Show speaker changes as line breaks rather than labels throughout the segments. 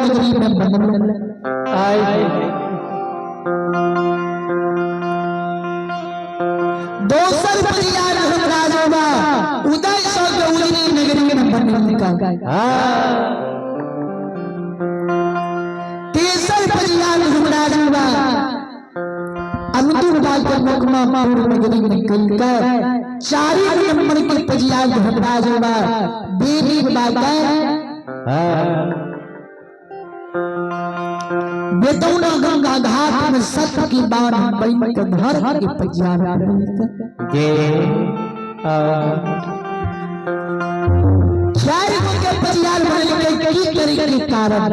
नगरी में बनल। दोसर पजियार धर्मराज बाबा उदय सौ के उजनी नगरी में बनल का। तेसर पजियार धर्मराज बाबा अंतुर बाग के मुकमा पूर्व नगरी में कल कर। चारिम नंबर के पजियार धर्मराज बाबा बेबी बाबा बेतौना गंगा घाट में सत की बाण बन के धर के पजियार
जे
चार गो के पजियार बनल के की करे के कारण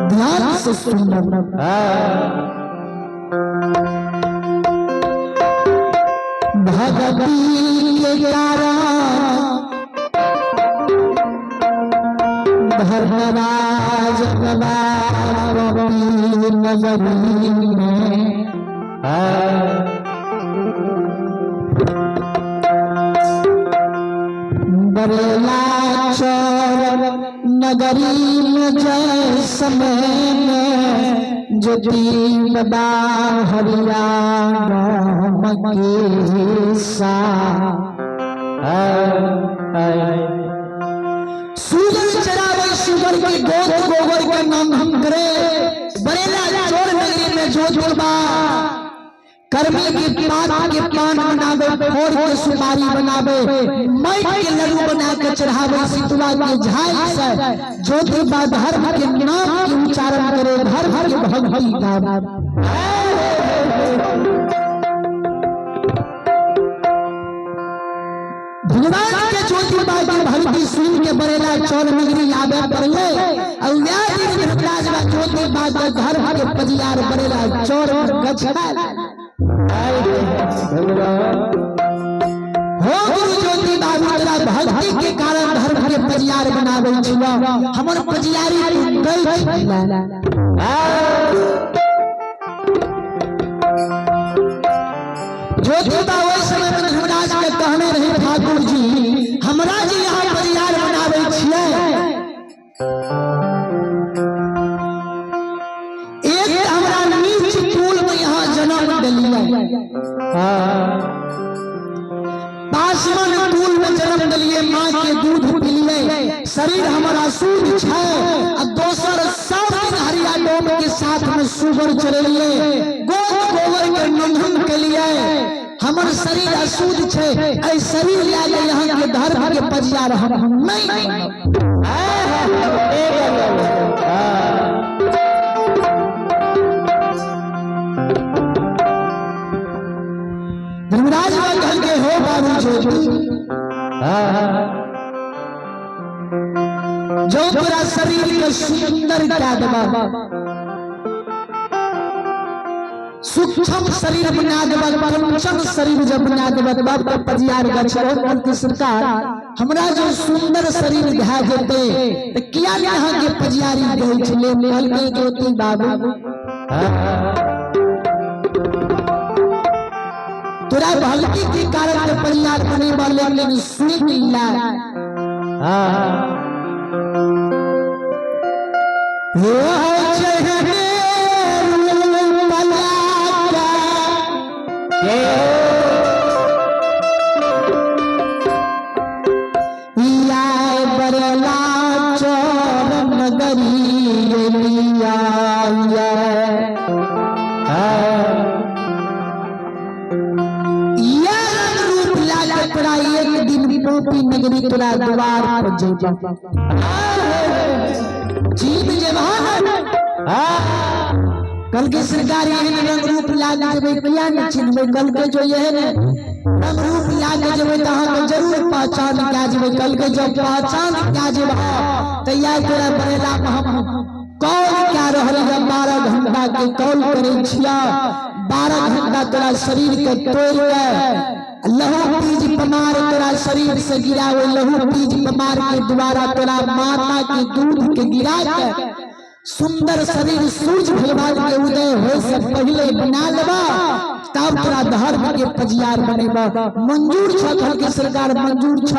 ध्यान से सुनना। भगती के कारण धर्मराज बाबा नगरी में बरेला चौर नगरी में जय समय में ज्योति बाबा हरिया राम के सा सुगर चरावे सुगर के गोद गोबर के नाम हम करे। बरेला चोर नगरी में ज्योति बा कर्मी के पात के पान बनावे, फोड़ के सुपारी बनावे, मई के लड्डू बना के चढ़ावे, सितुआ के झाई से ज्योति बा धर्म के नाम के उच्चारण करे, धर्म के भक्ति गावे। भगवान के ज्योति बा के भक्ति सुन के बरेला चौर नगरी आवे पड़ले और व्याह दिन धर्मराज बा ज्योति बा के धर्म के पजियार बरेला चौर गछा। हो गुरु ज्योति बाबू, तोरा भक्ति के कारण धर्म के पजियार बनावे छुआ, हमर पजियारी तू गई छुआ। ज्योति बा ओहि समय में धर्मराज के कहने रहे ठाकुर जी, हमरा जी यहाँ पजियार बनावे छियै, एक हमरा नीच कुल में यहाँ जन्म दिलियै, पासवान कुल में जन्म दिलियै, माँ के दूध पिलियै, शरीर हमर अशुद्ध छै, आ दोसर सब दिन हरिया डोम के साथ में सुगर चलेलियै, गोद गोबर के नंदन केलियै, हमर शरीर अशुद्ध छै, एहि शरीर लए के यहाँ के धर्म के पजियार हम नहीं बनब। धर्मराज कहल के हो बाबू ज्योति, जो तोरा शरीर के सुंदर क्या देबा, सूक्ष्म शरीर बना देबा, कंचन शरीर जब बना देबा तब तो पजियार गछ और के सरकार हमरा जो सुंदर शरीर भए जेते त किया ने अहाँ के पजियारी गई छले। कहल के ज्योति बाबू, तोरा भक्ति के कारण के पजियार बनेबा, लेकिन सुन ला हो चढ़े रूपला या बरला चौर नगरी लिया या रंग रूप लाके तोरा एक दिन पोपी नगरी तोरा द्वार पर जेबा, जीत जेबा। कल के सरकार एहन रंग रूप लाके जेबै किया ने चिन्हबै, कल के जो एहन रंग रूप लाके जेबै तऽ अहाँके जरूर पहचान कए जेबै। कल के जब पहचान कए जेबै तऽ इएह तोरा बरेला में हम कॉल कए रहल यऽ, 12 घंटा के कॉल करै छियै, 12 घंटा तोरा शरीर के तोड़ि के लहू बीज पमार तोरा शरीर से गिरा, ओहि लहू बीज पमार के द्वारा तोरा माता के दूध के गिरा के सुंदर शरीर सूर्य भगवान के उदय होय से पहले बना लेबा, तब तोरा धर्म के पजियार बनेबा। मंजूर छ? कहलकै सरकार मंजूर छ।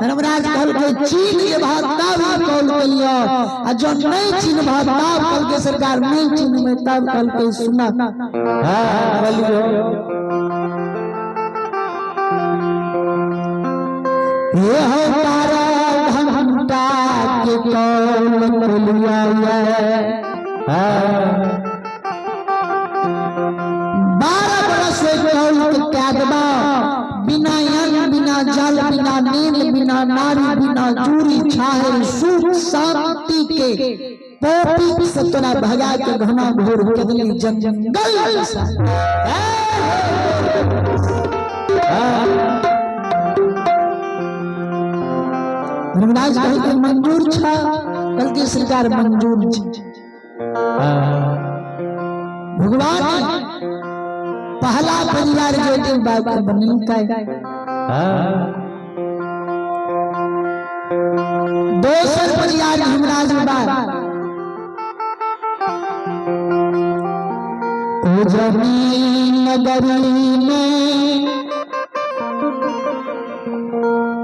धर्मराज कहलकै चीन जेबा तब ई कॉल के लियो, आ जो नहीं चिन्हबा तब? कहलकै सरकार नहीं चिन्हबै तब। कहलकै सुना।
हाँ, बोलियो।
ये हो 12 घंटा के कॉल के लिया।
हाँ।
12 बरस हो कॉल के त्यागबा, बिना अन्न, बिना जल, बिना नींद, बिना नारी, बिना चूरी छाहे, सुख शांति के पोपी से तोरा भगा के घना घोर कदली जंगल। धर्मराज कहलकै मंजूर छ? कहलकै सरकार मंजूर छ।
हाँ।
भगवान पहला परिवार ज्योति बाबा बनेलकै।
हाँ।
दोसर परिवार धर्मराज बाबा उजनी नगरी में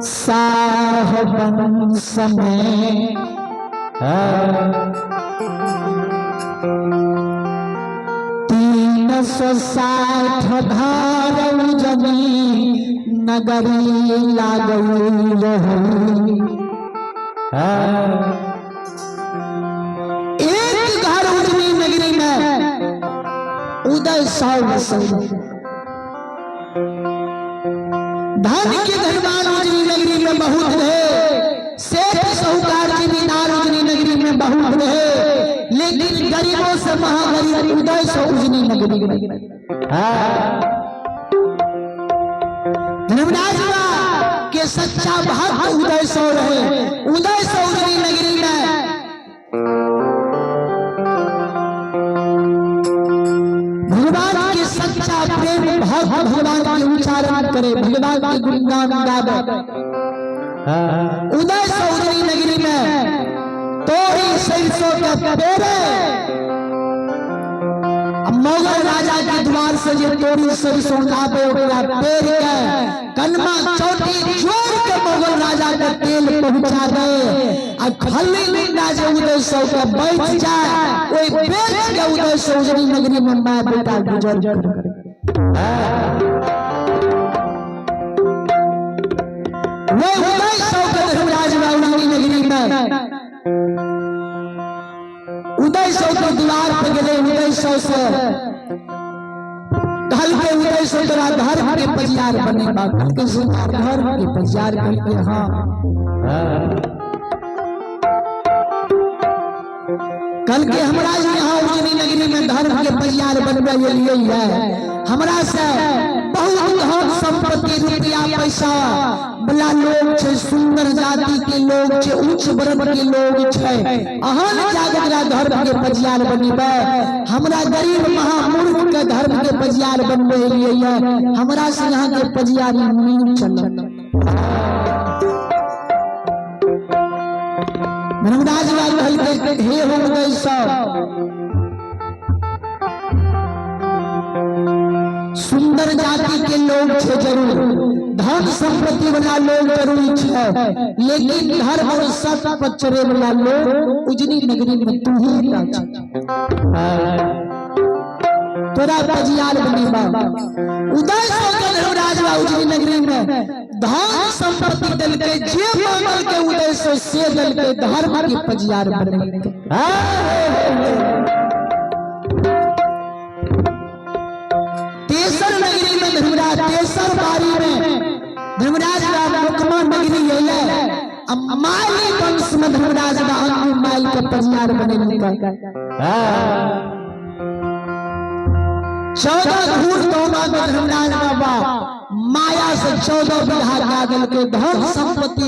साह वंश में
हाँ।
360 धार उजनी नगरी लागल रही।
हाँ।
एक घर उजनी नगरी में उदय सौ बसई, धन के धनवान उजनी नगरी में बहुत रहे, सेठ साहूकार जमींदार उजनी नगरी में बहुत रहे, लेकिन गरीबों से महागरीब उदय सौ उजनी नगरी में।
हाँ।
धर्मराज बा के सच्चा भक्त उदय सौ रहे। उदय सौ उजनी नगरी में भगवान के सच्चा प्रेम भक्त, भगवान के उच्चारण करे, भगवान के गुणगान गावे।
हाँ।
उदय सौ उजनी नगरी में तोरी सरसों के पेड़े, अब मुगल राजा के द्वार से जे तोरी सरसों लावे, ओकरा पेड़ के कनमा चौटी जोड़ के मुगल राजा के तेल पहुंचा दे, आ खल्ली निंदा जे उदय सौ के बैठ जाए, ओई बेच के उदय सौ उजनी नगरी में मां बेटा गुजर करे। वे उदय सौ के धर्मराज उजनी नगरी में उदय सौ के द्वार पे गेले। उदय सौ से कहलके उदय सौ तोरा धर्म के पजियार बने बा? कहलके सरकार धर्म के पजियार? कहलके हाँ।
हाँ।
कल के हमरा यहाँ उजनी नगरी में धर्म के पजियार बनबे लिए है, हमरा से बहुत धन संपत्ति रुपया पैसा वाला लोग छै, सुंदर जाति के लोग छै, उच्च वर्ग के लोग छै, अहाँ ने जाके धर्म के पजियार बनेबै। हमरा गरीब महामूर्ख के धर्म के पजियार बनबे लिए है, हमरा से यहाँ के पजियारी नहीं चलत। धर्मराज बाबू कहलकै हे हो उदय सब, सुंदर जाति के लोग छे जरूर, धन संपत्ति वाला लोग जरूर छे, लेकिन धर्म और सत्य पर चले वाला लोग उजनी नगरी में तू ही टा छे। तोरा पजियार बनेबा। उदय सौ के धर्मराज बा उजनी नगरी में धन संपत्ति दिलके, जे मांगल के उदय सौ से दिलके, धर्म के पजियार बनेलके। तेसर नगरी में धर्मराज, तेसर बारी में धर्मराज का मुकमा नगरी अइले, अब माली वंश में धर्मराज का अंगू माइल के पजियार बनेलके। 14 घूर दौना में धर्मराज बाबा माया से 14 बीघा गा देलके, धन संपत्ति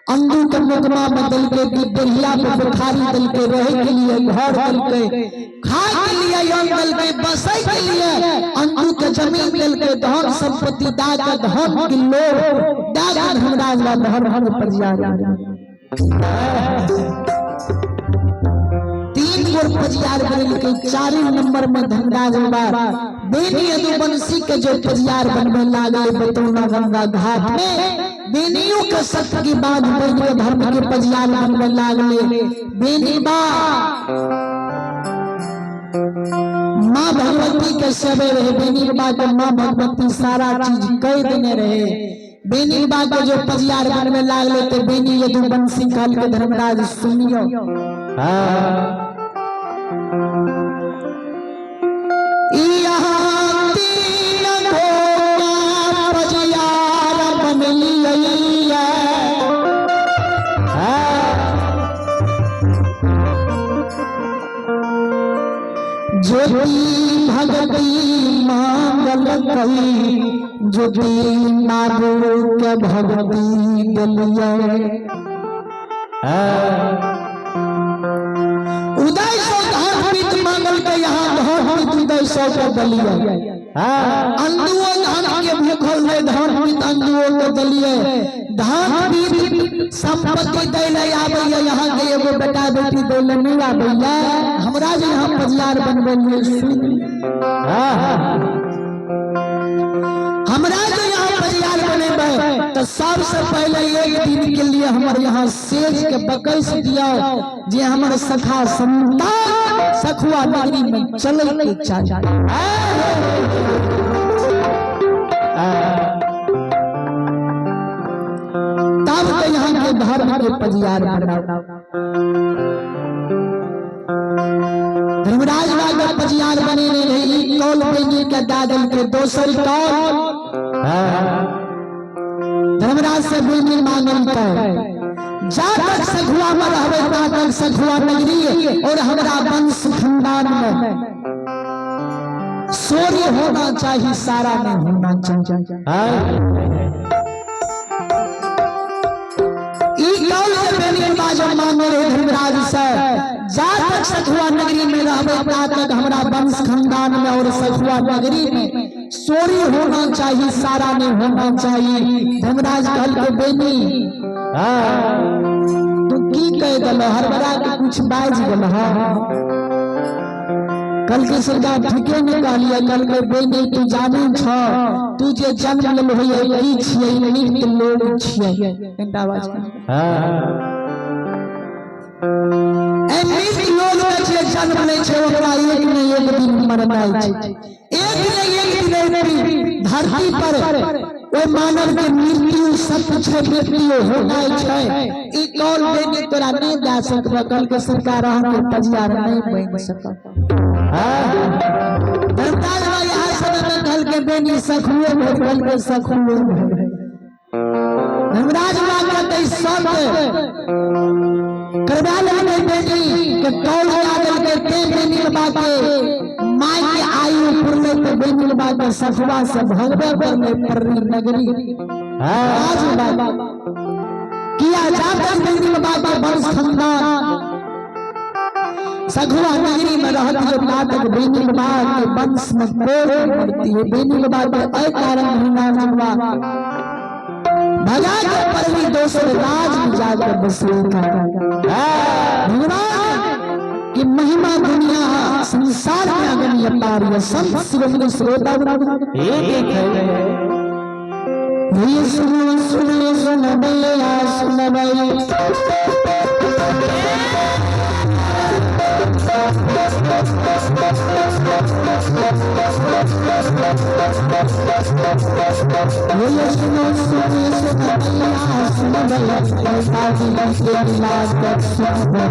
अंगू के मुकमा में देलके, बेरिया पे बुखारी देलके, रहे के लिए घर देलके, खाए के लिए अन्न देलके, बसे के लिए अंगू के जमीन देलके, धन संपत्ति दा के, धन के लोभ दा के धर्मराज बा धर्म के पजियार। तीन गोर पजियार बनेलकै। चारिम नंबर में धर्मराज बाबा बेनी यदुवंशी के जो पजियार बनबे लागल बतौना गंगा घाट में बेनियों के सत्य की बात बन के धर्म के पजियार बनबे लागले। बेनी बा माँ भगवती के सेवे रहे, बेनी बा के माँ भगवती सारा चीज कह देने रहे। बेनी बा के जो पजियार बनबे लागले तो बेनी यदुवंशी कहल के धर्मराज सुनियो, यहाँ तीन गोटा पजियार बनलियै। ज्योति भगवती मांगल कई, ज्योति बाबू के भगवती दिलियै। उदय सौ धन मांगल के यहाँ धन उदय सौ के दिलियै। अंदुओ धान के भूखल रहे, धान पीत अंदुओ के दिलियै। धान पीत संपत्ति दै ले आबैया, यहाँ के एगो बेटा बेटी दै ले नहीं आबैया। हमरा जे यहाँ पजियार बनबै लिए सुन, हमरा जे यहाँ पजियार बनेबै तो सबसे पहले एक दिन के लिए हमर यहाँ सेज के बकैस दिया जे हमर सखा संतान सखुआ नगरी में चले के चाही। तब तो यहाँ के धर्म के पजियार बनाओ। धर्मराज बाबा पजियार बनेने रहे, ई कौल बेनी के दादल के दोसर कौल धर्मराज से बेनी मांगल के जा तक सखुआ में रहबे ता तक सखुआ नगरी और हमरा वंश खानदान में सूर्य होना चाहिए, सारा नहीं होना चाहिए। ई कौल के बेनी बाजो मांगे रहे धर्मराज से जा तक सखुआ नगरी में रहबे ता तक हमरा वंश खानदान में और सखुआ नगरी में सूर्य होना चाहिए, सारा नहीं होना चाहिए। धर्मराज कहल के बेनी तू की कह दिल, हरबरा के कुछ बाज गल। कल के सरकार ठीके नहीं कहलिए। कल के बेनी तू जाने छ, तू जे जन्म लेल होइए की छियै, मृत लोग छियै। कनिटा आवाज कम। ए मृत लोग में जे जन्म लै छै ओकरा एक ने एक दिन मरनाइ छै, एक ने एक दिन एहि धरती पर ओहि मानव के मृत्यु सत्य छै, मृत्यु होनाइ छै। ई कौल बेनी तोरा नहि दए सकब। कल के सरकार अहाँके पजियार नहीं बनि सकत। धर्मराज भाई यहाँ समय में कल के बेनी सखुए भेल, कल के सखुए भेल। धर्मराज बाबा के सब करवा लेलकै बेनी के कौल लगा देलकै। ते बेनी बाबा के माय के आयु पुरले ते बेनी बाबा के सखुआ से भगवे पड़ले पररी नगरी। राज बाबा किया जाता बेनी बाबा वंश खानदान सखुआ नगरी में रहत जो नाटक बेनी बाबा के वंश में कोई मरती है। बेनी बाबा के अय कारण धर्मराज बाबा भगा के परवी दोसर राज में जाकर बसले का। भगवान की महिमा दुनिया संसार में अगम्य पार है। संत शिरोमणि श्रोता
एक एक है।
ये सुनो सुनो सुनबैया सुनबै, ये सुनो सुनो सुनबैया सुनबै, दादी के लागत सुनबै।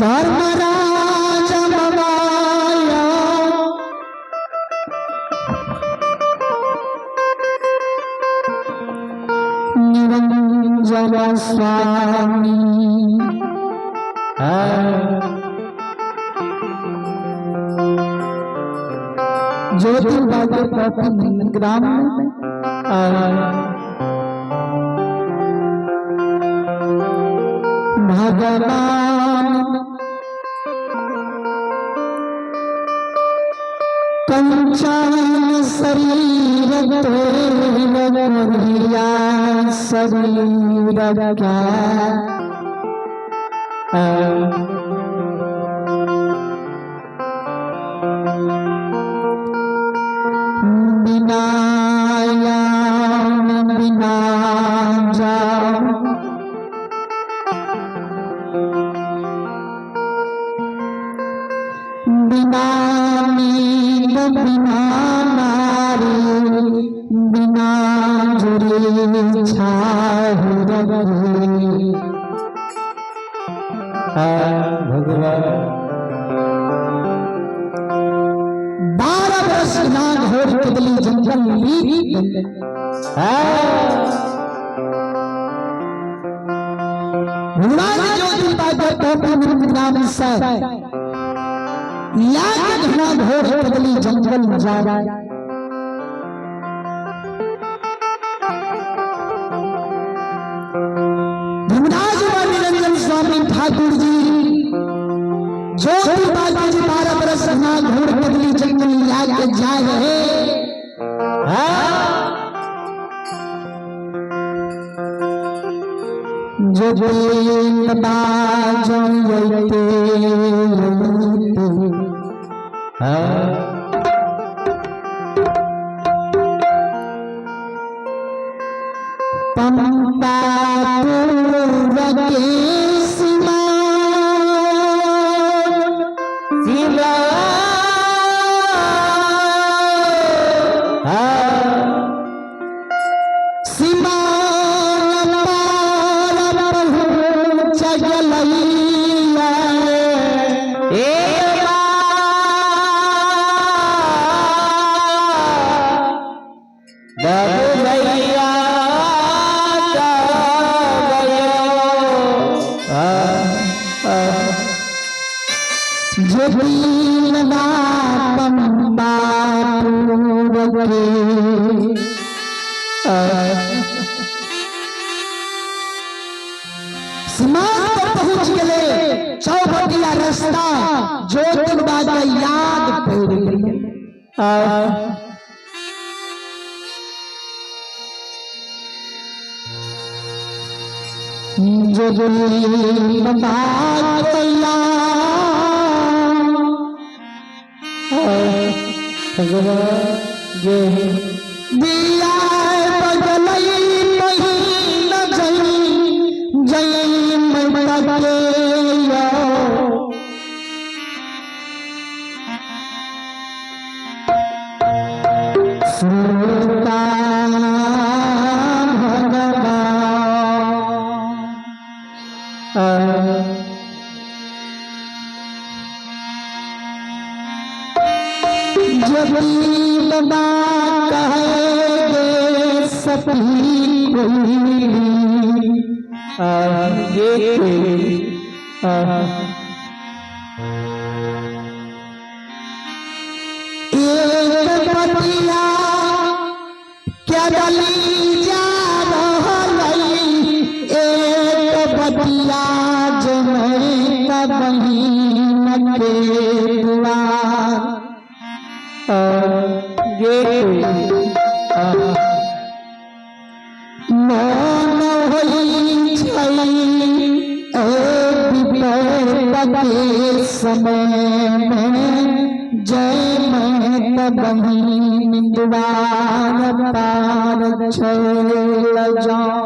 धर्मराज ममाया निरंजन स्वामी ज्योतिर्भाग्य प्राप्ति ग्राम में भगवान कंचन शरीर तेरिया शरीर क्या बिना यान बिना जाओ बिना नींद बिना नारी बिना जुरी छाहु रघुरी।
भगवान
12 बरस ना घोर कदली जंगल ली भगवान ज्योति पाकर टोपी नाम से लाख घना घोर कदली जंगल जा धर्मराज व निरंजन स्वामी ठाकुर जी ज्योति बाबा जी 12 बरस ना घोर कदली जंगल लाग जा रहे। जो बेल बाजो यते पंपापुर के सीमा
सीमा
सीमा पार पहुँच गेलैया।
ए बाबू भैया
जे दीनवा पंपापुर के सीमा पर पहुंच गेले, चौबटिया रास्ता ज्योतिर्बा के याद पड़ गेलै। ज्योतिर्बा के याद दिया बगलई महीन जई जई ममता के यो। श्रोता भगवान जब बाबा कहे गे सती कोई एक पतिया क्या डली जा रहलई, एक बतिया जमई बहिन के दुआर। मोन होई छै ए विपद के समय में जय मैं बहिन दुआर पार चल जाऊं।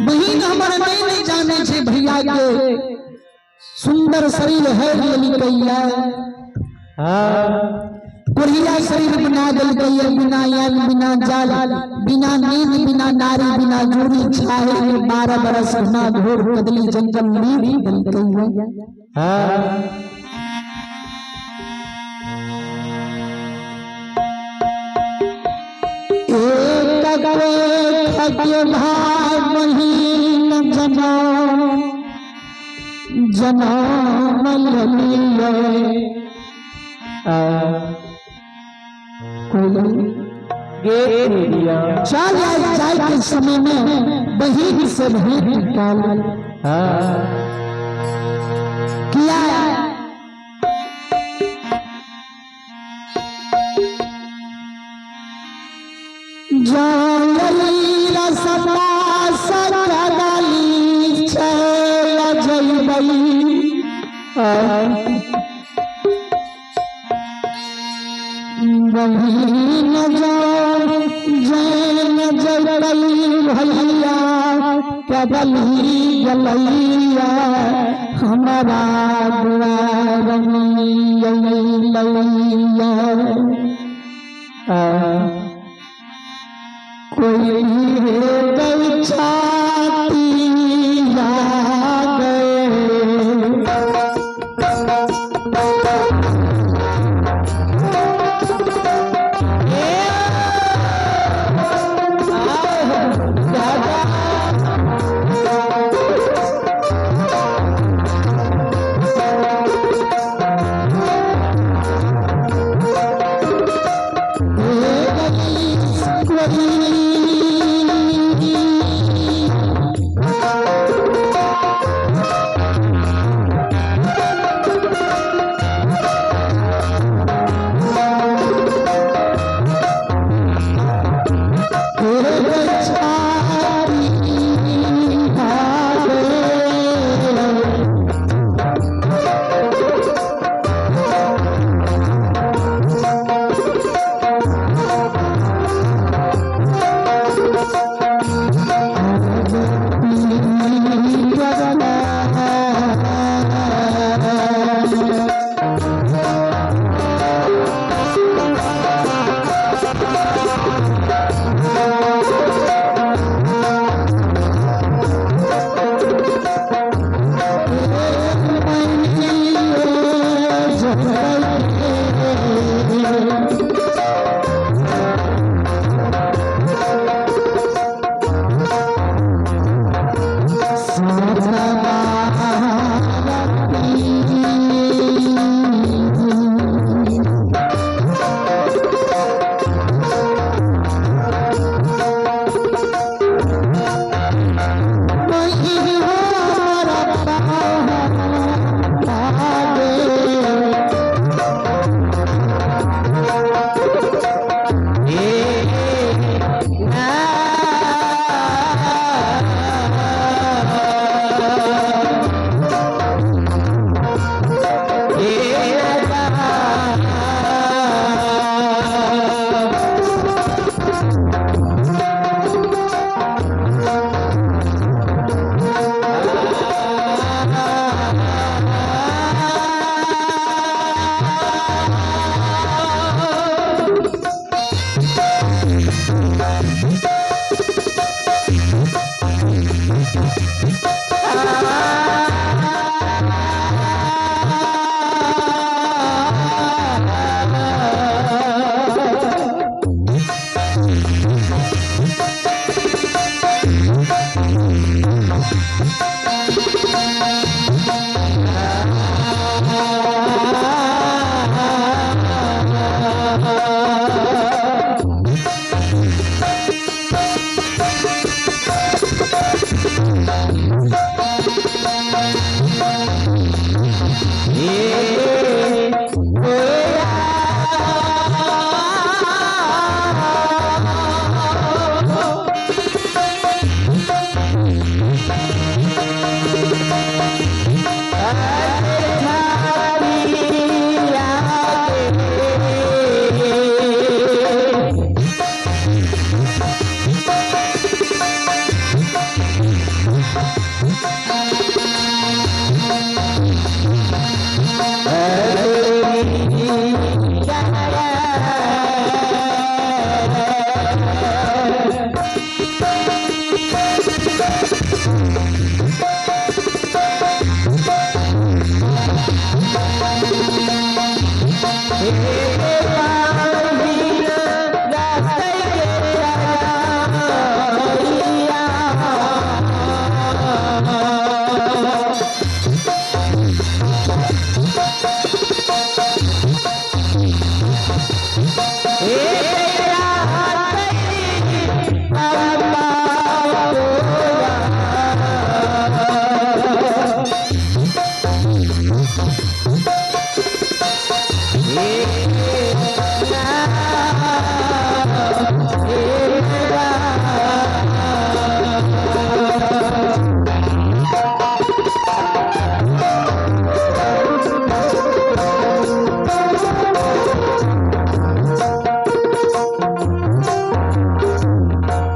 बहिन हमर नहीं नहीं जाने छे भैया के सुंदर शरीर है लेलकैया, कोढ़िया शरीर बना देलकैया, बिना यान बिना जाल बिना नींद बिना नारी बिना जोड़ी छाहे के 12 बरस घना घोर कदली जंगल लीप देलकैया। एक के भाई बहिन जना जनम लेलियै। चल जाए के समय में बहिन से भेंट निकाल किया। जंगली रसमा सकदली चल जइबई, बहिन जाओ जैन जगई भैया कदली गलैया हमारा दुआर में अइलैया। कोई हे छाती गए। कोई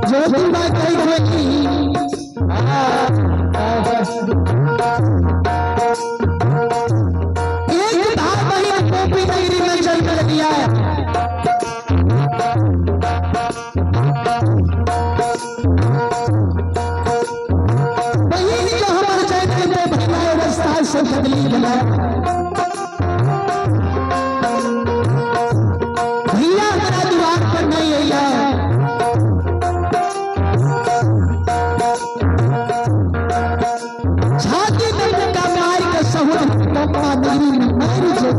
ज्योतिबा कही गई एक भाई बहन गोपी नगरी में जन्म लिया है। बहन जो हमारे जन्म में भैया अवस्था से बदली गया। भैया हमारा द्वार पर नहीं आया। छाती में मुक्का मार के सहुर पप्पा नगरी में मार जो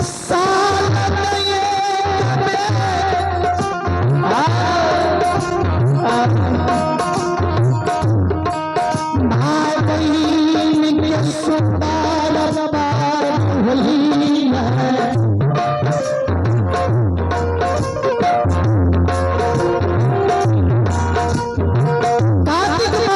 साल भाई बहिन के सुतार पार होली है। कार्तिक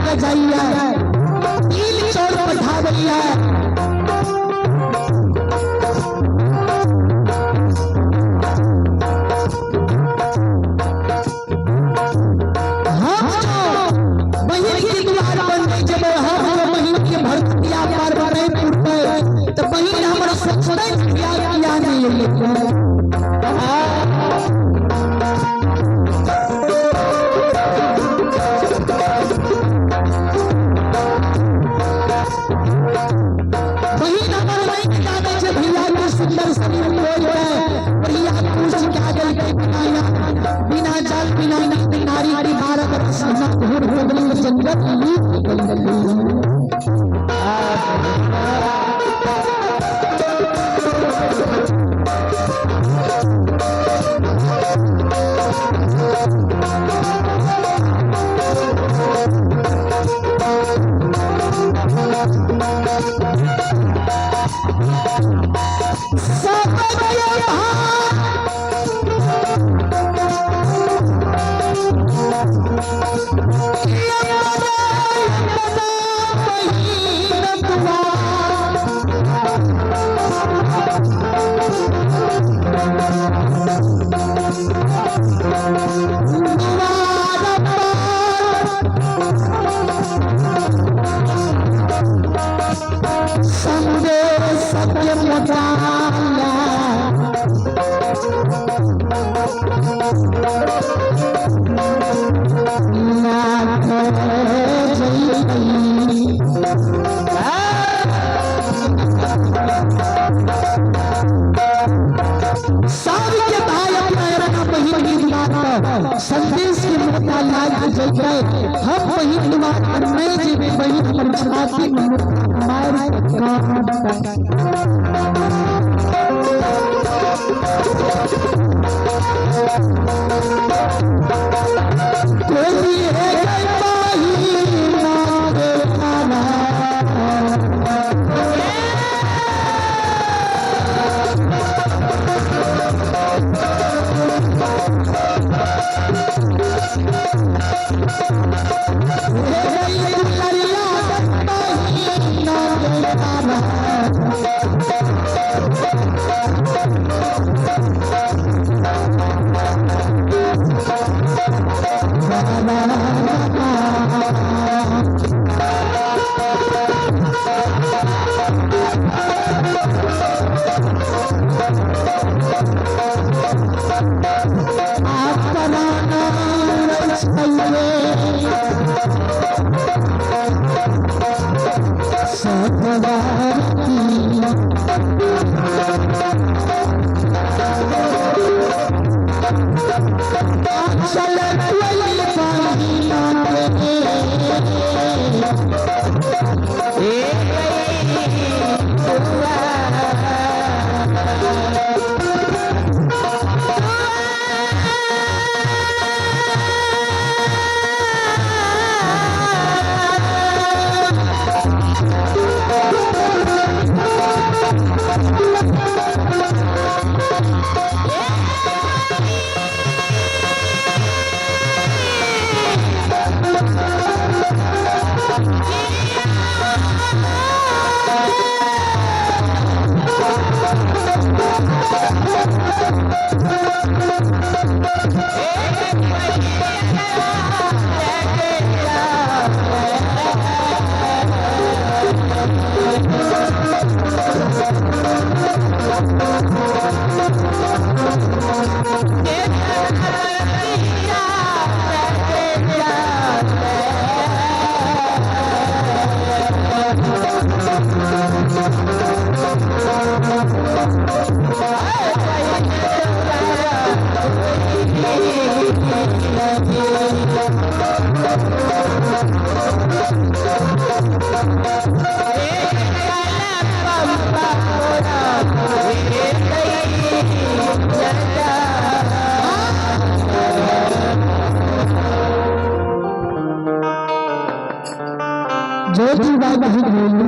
के जाइए, तिल चोर पठाबैया। हम जो बहिन के द्वार पर नहीं जेबै, हम जो बहिन के भरतिया पर्व नहीं पुरतै तऽ बहिन हमर सोचतै किया किया नहीं एलै। बहिन हमर नहीं जानै छै भैया के सुंदर शरीर तोड़ि के भैया पूछ के गेलकै, बिना बिना जल बिना नंद नारी के 12 बरस घोर हो गेलै, जंगल लीप गेलै। सबके भाई बहिन दुआर दुआर पर संदेश के मोटाला नाथ जई। सबके भाई अपना अपना बहिन के दुआर पर संदेश के मोटा लाग जइतै, हम बहिन दुआर पर नहीं जेबै, बहिन हमर छाती में मोटा मारि के कानतै। कोई है बहिना के खाना। ज्योति बाबा ही बोली।